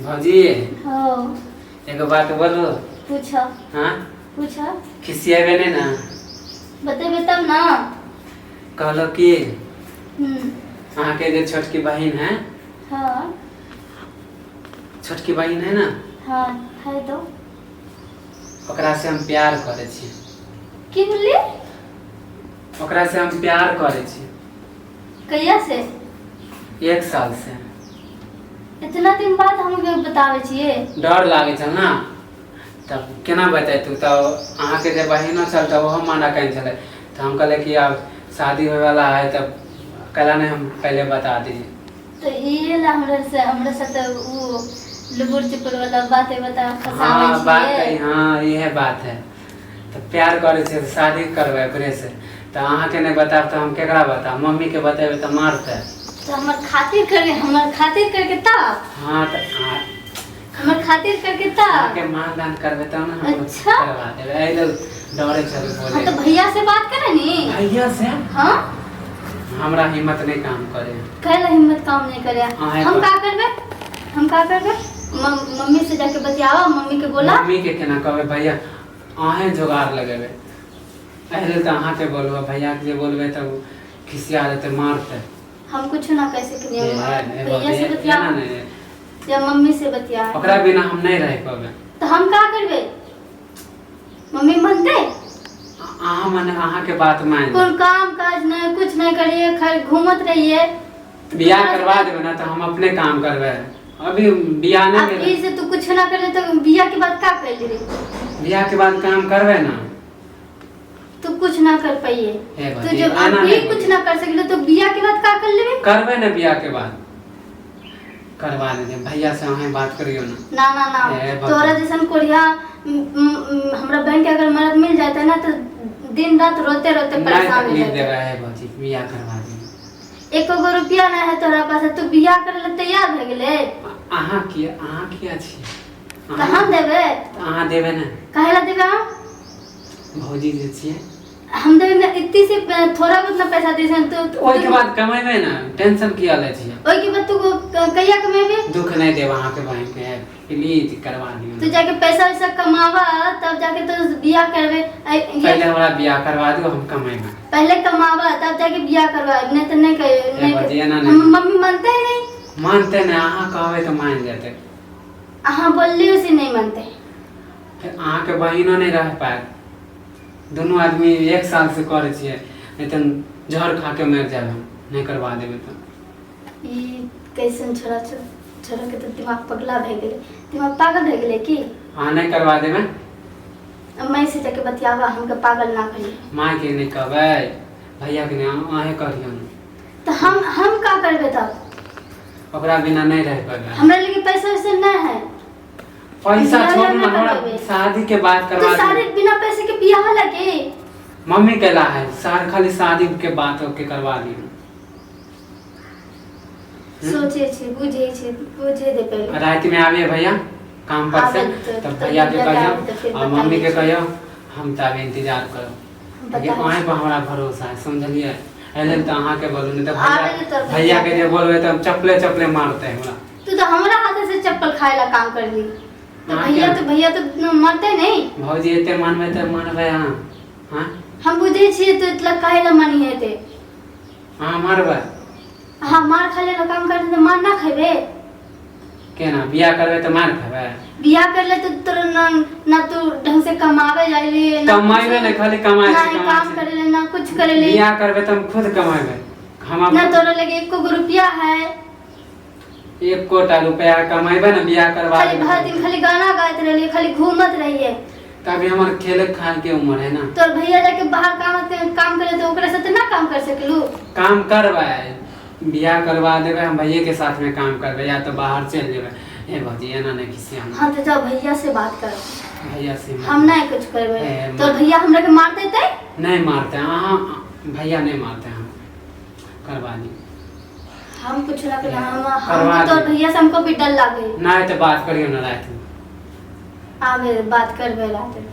भौजी। हो। एगो बात बोलू? पूछो। हाँ? पूछो। खिसिएबे नहीं ना? बतेबे तब ना। कहलो कि हम्म। अहाँके जे छोटकी बहिन है। हाँ। छोटकी बहिन है ना? हाँ, है तो। ओकरा से हम प्यार करै छी। की बोलली? ओकरा से हम प्यार करै छी। कहिया से? एक साल से। इतना दिन बाद हम बताबै छियै? डर लागै छल ना, तब केना बतैतू। तऽ अहाँके जे बहिनो छल तऽ ओहो मना कयने छलै, तऽ हम कहलियै कि आब शादी होयवला है, तब कैला नहि हम पहिले बता दी। तऽ इहे ला हमरा से तऽ उ लुबुर चुपुर वाला बाते बता फसाबै हाँ, बात छियै। है, हाँ, इहे बात है। तऽ प्यार करै छियै तऽ शादी करबै ओकरे से, तऽ अहाँके नहि बतायब तऽ हम केकरा बतायब? मम्मीके बतेबै तऽ मारतै। तऽ हमर खातिर करके तब। हाँ, तऽ हमर खातिर करके तब। अहाँके मान दान करबै तब ने हम अच्छा। करवा देबै। एहि लेल डरे छलै हाँ, बोले। तऽ भैया से बात करे नी। भैया से? हाँ। हमरा हिम्मत नहीं काम करे। काहे ला हिम्मत काम नहीं करे? हाँ, हम का करबै, हम का करबै? मम्मी से जाके बतियावा, मम्मी के बोला। मम्मी के केना कहबै? भैया, अहें जोगाड़ लगेबै, एहि लेल तऽ अहाँके बोलबै। भैया के जे बोलबै तऽ ओ खिसिया जेतै, मारतै। हम कुछ ना कह सकनी। ए, ए, भैया से ए, बतिया एना नहि। या मम्मी से बतिया। ओकरा बिना हम नहीं रह पेबै। तो हम का करबै? मम्मी मनते? अहाँ मने अहाँके बात मान। कोन काम काज नहीं, कुछ नहीं करिए, खाली घूमत रहिए। बियाह करवा देबै ना तऽ हम अपने काम करबै। अभी बियाह नहीं अभी भेलै। से तू कुछ ना करे तो बियाह के बाद का कर लेबे? बियाह के बाद काम करबै ना। तू कुछ ना कर पाइए। हे तू भौजी, जब एना अभी नहि कुछ बोलू। ना कर सकले तो बियाह के बाद का कर लेबे? करबै ने बियाह के बाद, करवा देबै। भैया से अहें बात करियौ ना। ना ना ना। हे भौजी। तोरा जैसन कोढ़िया हमरा बहन के अगर मर्द मिल जाता ना तो दिन रात रोते रोते नहीं परेशान हो तकलीफ जाते। देबै हे भौजी, बियाह करवा देबै। एको गो रुपया ना है तोरा पास, तू बियाह करे ला तैयार भए गेले? अहाँ किया, अहाँ किया छी? तऽ हम देबै। अहाँ देबै ने। काहे ला देबै हम? भौजी जे छियै। हम देबै ना, इतनी से थोड़ा बहुत ना पैसा दे तो। तऽ ओहिके बाद कमेबै ने, टेंशन किया लै छियै? ओहिके बाद तू कहिया कमेबे? दुख नहि देब अहाँके बहिनके, प्लीज करवा दियौ। तू जाके पैसा वैसा कमावा, तब जाके तो बियाह करबे। पहिले हमरा बियाह करवा दियौ, हम कमेबै। पहले कमावा तब जाके बियाह करवा, नहीं तो नहीं कर नहीं। भौजी, एना नहि। हम मम्मी मानते ही नहीं। मानते नहि? अहाँ कहबै तऽ मान जेतै। अहाँ बोलली उसे नहीं मानते। फेर अहाँके बहिनो नहि रह पायत। दुनू आदमी एक साल से करै छियै, नहि तऽ जहर खा के मरि जायब हम, नहि करवा देबै तऽ। ई कैसन छोरा छो? छोरा के तो दिमाग पगला भए गेलै, दिमाग पागल भए गेलै की? अहाँ नहि करवा देबै? अब मैं से जाके बतियावा, हमके पागल ना करिए। मायके नहि कहबै, भैयाके नहि, अहेँ करियौ ने। तो हम का करबे तब? ओकरा बिना नहि रह पेबै। हमरा लगे पैसा वैसा नहीं है। पैसा बियाह छोड़ू ना ना, हमरा करबेबै। शादी के बाद तो करवा सारे दियौ। बिना पैसे के बियाह लगे? मम्मी केला है सार, खाली शादी के बात के करवा दियौ। सोचे छी, बुझे छी, बुझे दे पहले। राति में आबिए भैया काम पर से। आबै तऽ- तब तऽ भैया के भैया के कहियो आबै तऽ फिर और मम्मी के बताबै। कहियो, हम तऽ अभी इंतजार करब। लेकिन बताबै। अहीं पर हमरा भरोसा है, समझलियै? एहि लेल तऽ अहाँके बोलू, नहि तऽ आबै भैया तऽ तोर भैया के भैया जे बोलबै तऽ हम चप्पले चप्पले मारतै हमरा। तू तो हमरा हाथ से चप्पल खाए ला काम कर ली तो। हाँ, भैया क्या? तो भैया तो मरते नहीं। भौजी, एते मानबै तऽ मानबै अहाँ? हाँ? हम बुझे छियै तो इतना काहे ला मानी है ते। अहाँ मारबै? हाँ, मार खा ले ला काम कर तो मार ना खेबे? केना बियाह करबै तऽ मार खेबै? बियाह कर ले तो तोरा ना ना तू ढंग से कमावे जाइली ना। कमाइबे कुछ- नहि, खाली कमाइ ना छी, ही कमाइ काम छी। करे ले ना कुछ करे ले। बियाह करबै तऽ हम खुद कमेबै हम। ना तोरा लगे एको गो रुपया है। एकोटा रुपया कमेबै ने, बियाह करवा खाली भर दिन खाली गाना गाइत रहिए, खाली घूमत रहिए। तभी हमर खेले खाए के उम्र है ना। तोर भैया जाके बाहर काम काम करे तो ओकरा साथे ना काम कर सकलू? काम करबै, बियाह करवा देबै, हम भैये के साथ में काम करबै या तो बाहर चलि जेबै। हे भौजी, एना नहि खिसियाना। हाँ, तो जाओ भैया से बात करो। भैया से? हम नहीं कुछ करबै। ए, तोर भैया हमरा के मार देतै। नहीं मारते अहाँ, भैया नहीं मारते। हम करवा दी। हम कुछ ना करबै। हम करवा हम तोर दी। भैया से हमको भी डर लागे। नहीं तो बात करियो ना रात में। आवे, बात करबै रात में।